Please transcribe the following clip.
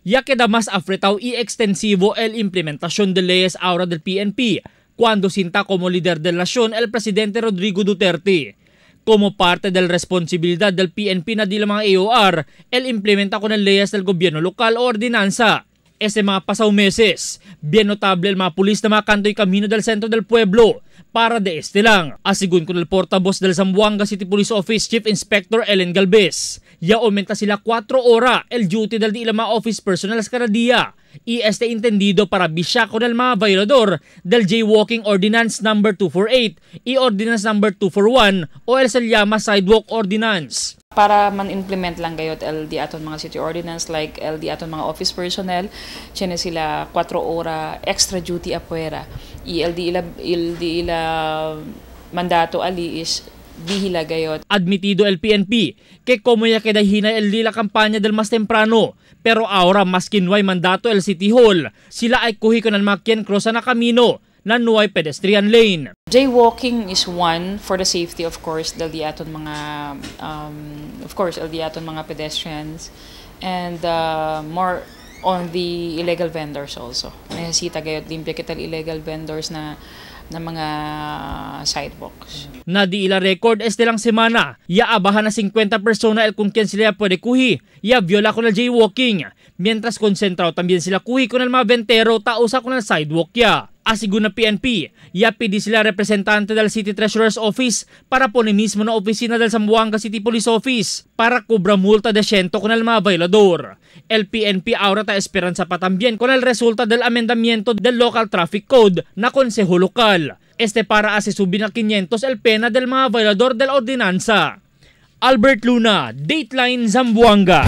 Ya queda más apretado y extensivo el implementación de leyes ahora del PNP, cuando sinta como líder de la nación el presidente Rodrigo Duterte. Como parte del responsabilidad del PNP na di mga AOR, el implementa con el leyes del gobyerno lokal o ordinanza. Ese mga pasaw meses, bien notable el mga pulis na mga kanto'y kamino del centro del pueblo para de este lang. Asigun con el portavoz del Zamboanga City Police Office Chief Inspector Ellen Galvez, ya aumenta sila 4 ora el duty del di mga office personnel cada día y este entendido para bisya con el mga violador del Jaywalking Ordinance number 248 y Ordinance number 241 o el se llama Sidewalk Ordinance. Para man-implement lang gayot LD aton mga city ordinance like LD aton mga office personnel, tiene sila 4 ora extra duty apuera. Y LD ila mandato ali is bihila gayot. Admitido el PNP que como ya queda hina el la campaña del más temprano, pero ahora mas kinway mandato el City Hall, sila ay kuhi con el makien cross na camino na nuay pedestrian lane. Jaywalking is one for the safety, of course, del di aton mga of course, el di aton mga pedestrians, and more on the illegal vendors also. Necesita gayot limpia kita illegal vendors na mga sidewalks. Na di ila record este lang semana, ya abahan na 50 persona el kung quien sila puede kuhi, ya viola con el jaywalking, mientras konsentrado también sila kuhi con el mga ventero tausa con el sidewalk ya. Asigun na PNP, ya pidi sila representante del City Treasurer's Office para pone mismo na opisina del Zamboanga City Police Office para cobra multa de 100 con el mga violador. El PNP ahora ta esperanza pa también con el resulta del amendamiento del Local Traffic Code na konseho lokal. Este para asi subir na 500 el pena del mga violador del ordinanza. Albert Luna, Dateline Zamboanga.